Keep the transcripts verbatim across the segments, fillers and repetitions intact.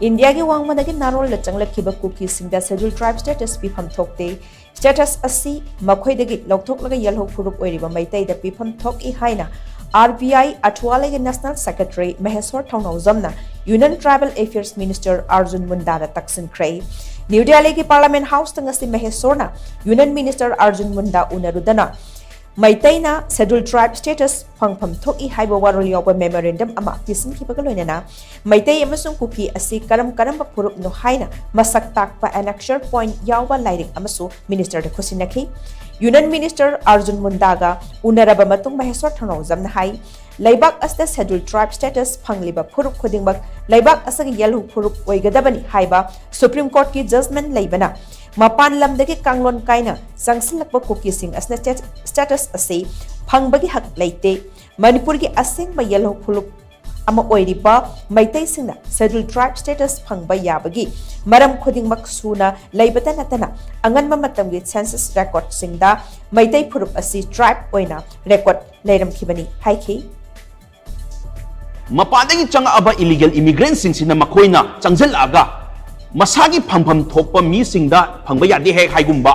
ꯏꯟꯗꯤꯌꯥꯒꯤ ꯋꯥꯡꯃꯗꯒꯤ ꯅꯥꯔꯣꯜꯗ ꯆꯪꯂꯛꯈꯤꯕ ꯀꯨꯀꯤꯁꯤꯡꯗ Scheduled Tribe status ꯄꯤꯐꯝ ꯊꯣꯛꯇꯦ꯫ Status ꯑꯁꯤ ꯃꯈꯣꯏꯗꯒꯤ ꯂꯧꯊꯣꯛꯂꯒ ꯌꯦꯜꯍꯧ ꯐꯨꯔꯨꯞ ꯑꯣꯏꯔꯤꯕ ꯃꯩꯇꯩꯗ ꯄꯤꯐꯝ ꯊꯣꯛꯏ ꯍꯥꯏꯅ R P I ꯑꯊꯋꯥꯂꯦꯒꯤ National Secretary ꯃꯍꯦꯁꯣꯔ ꯊꯧꯅꯥꯎꯖꯝꯅ Union Tribal Affairs Minister Arjun ꯃꯨꯟꯗꯥꯗ ꯇꯛꯁꯤꯟꯈ꯭ꯔꯦ꯫ ꯅ꯭ꯌꯨ ꯗꯦꯜꯂꯤꯒꯤ Parliament Houseꯇ ꯉꯁꯤ ꯃꯍꯦꯁꯣꯔꯅ Union Minister ꯑꯥꯔꯖꯨꯟ ꯃꯨꯟꯗꯥ ꯎꯅꯔꯨꯗꯅ ꯃꯩꯇꯩꯅ Scheduled Tribe status ꯐꯪꯐꯝ ꯊꯣꯛꯏ ꯍꯥꯏꯕ ꯋꯥꯔꯣꯜ ꯌꯥꯎꯕ memorandum ꯑꯃ ꯄꯤꯁꯤꯟꯈꯤꯕꯒ ꯂꯣꯏꯅꯅ ꯃꯩꯇꯩ ꯑꯃꯁꯨꯡ ꯀꯨꯀꯤ ꯑꯁꯤ ꯀꯔꯝ ꯀꯔꯝꯕ ꯐꯨꯔꯨꯞꯅꯣ ꯍꯥꯏꯅ ꯃꯁꯛ ꯇꯥꯛꯄ annexure point ꯌꯥꯎꯕ ꯂꯥꯏꯔꯤꯛ ꯑꯃꯁꯨ ministerꯗ ꯈꯨꯠꯁꯤꯟꯅꯈꯤ꯫ Union Minister ꯑꯥꯔꯖꯨꯟ ꯃꯨꯟꯗꯥꯒ ꯎꯅꯔꯕ ꯃꯇꯨꯡ ꯃꯍꯦꯁꯣꯔ ꯊꯧꯅꯥꯎꯖꯝꯅ ꯍꯥꯏ, ꯂꯩꯕꯥꯛ ꯑꯁꯤꯗ Scheduled Tribe status ꯐꯪꯂꯤꯕ ꯐꯨꯔꯨꯞ ꯈꯨꯗꯤꯡꯃꯛ ꯂꯩꯕꯥꯛ ꯑꯁꯤꯒꯤ ꯌꯦꯜꯍꯧ ꯐꯨꯔꯨꯞ ꯑꯣꯏꯒꯗꯕꯅꯤ ꯍꯥꯏꯕ Supreme Courtꯀꯤ judgment ꯂꯩꯕꯅ ꯃꯄꯥꯟ ꯂꯝꯗꯒꯤ ꯀꯥꯡꯂꯣꯟ ꯀꯥꯏꯅ ꯆꯪꯁꯤꯜꯂꯛꯄ ꯀꯨꯀꯤꯁꯤꯡ ꯑꯁꯤꯅ stat-, status ꯑꯁꯤ ꯐꯪꯕꯒꯤ ꯍꯛ ꯂꯩꯇꯦ꯫ ꯃꯅꯤꯄꯨꯔꯒꯤ ꯑꯁꯦꯡꯕ ꯌꯦꯜꯍꯧ ꯐꯨꯔꯨꯞ ꯑꯃ ꯑꯣꯏꯔꯤꯕ ꯃꯩꯇꯩꯁꯤꯡꯅ Scheduled Tribe status ꯐꯪꯕ ꯌꯥꯕꯒꯤ ꯃꯔꯝ ꯈꯨꯗꯤꯡꯃꯛ ꯁꯨꯅ ꯂꯩꯕꯇ ꯅꯠꯇꯅ ꯑꯉꯟꯕ ꯃꯇꯝꯒꯤ census recordꯁꯤꯡꯗ ꯃꯩꯇꯩ ꯐꯨꯔꯨꯞ ꯑꯁꯤ tribe ꯑꯣꯏꯅ record ꯂꯩꯔꯝꯈꯤꯕꯅꯤ ꯍꯥꯏꯈꯤ꯫ ꯃꯄꯥꯟꯗꯒꯤ ꯆꯪꯉꯛꯑꯕ illegal immigrantꯁꯤꯡꯁꯤꯅ ꯃꯈꯣꯏꯅ ꯆꯪꯁꯤꯜꯂꯛꯑꯒ ꯃꯁꯥꯒꯤ ꯐꯪꯐꯝ ꯊꯣꯛꯄ ꯃꯤꯁꯤꯡꯗ ꯐꯪꯕ ꯌꯥꯗꯦ ꯍꯦꯛ ꯍꯥꯏꯒꯨꯝꯕ,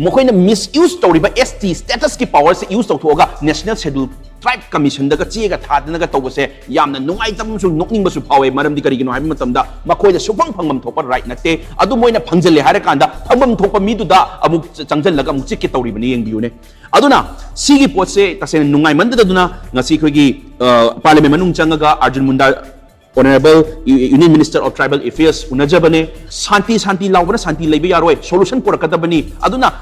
ꯃꯈꯣꯏꯅ misuse ꯇꯧꯔꯤꯕ S T statusꯀꯤ powerꯁꯦ use ꯇꯧꯊꯣꯛꯑꯒ National Scheduled Tribe Commissionꯗꯒ ꯆꯦꯒ ꯊꯥꯗꯅꯒ ꯇꯧꯕꯁꯦ ꯌꯥꯝꯅ ꯅꯨꯡꯉꯥꯏꯇꯕ ꯑꯃꯁꯨꯡ ꯅꯣꯛꯅꯤꯡꯕꯁꯨ ꯐꯥꯎꯋꯦ꯫ ꯃꯔꯝꯗꯤ ꯀꯔꯤꯒꯤꯅꯣ ꯍꯥꯏꯕ ꯃꯇꯝꯗ ꯃꯈꯣꯏꯗ ꯁꯨꯡꯐꯪ ꯐꯪꯐꯝ ꯊꯣꯛꯄ right ꯅꯠꯇꯦ꯫ ꯑꯗꯨ ꯃꯣꯏꯅ ꯐꯪꯖꯜꯂꯦ ꯍꯥꯏꯔꯀꯥꯟꯗ ꯐꯪꯐꯝ ꯊꯣꯛꯄ ꯃꯤꯗꯨꯗ ꯑꯃꯨꯛ ꯆꯪꯁꯤꯜꯂꯒ ꯑꯃꯨꯛ ꯆꯤꯛꯀꯦ ꯇꯧꯔꯤꯕꯅꯤ, ꯌꯦꯡꯕꯤꯌꯨꯅꯦ꯫ ꯑꯗꯨꯅ ꯁꯤꯒꯤ ꯄꯣꯠꯁꯦ ꯇꯁꯦꯡꯅ ꯅꯨꯡꯉꯥꯏꯃꯟꯗꯗꯅ ꯉꯁꯤ ꯑꯩꯈꯣꯏꯒꯤ, ꯑ, Parliament ꯃꯅꯨꯡ ꯆꯪꯉꯒ ꯑꯥꯔꯖꯨꯟ ꯃꯨꯟꯗꯥ, Honourable Union Minister of Tribal Affairs ꯎꯅꯖꯕꯅꯦ꯫ ꯁꯥꯟꯇꯤ, ꯁꯥꯟꯇꯤ ꯂꯥꯎꯕꯅ ꯁꯥꯟꯇꯤ ꯂꯩꯕ ꯌꯥꯔꯣꯏ, solution ꯄꯨꯔꯛꯀꯗꯕꯅꯤ꯫ ꯑꯗꯨꯅ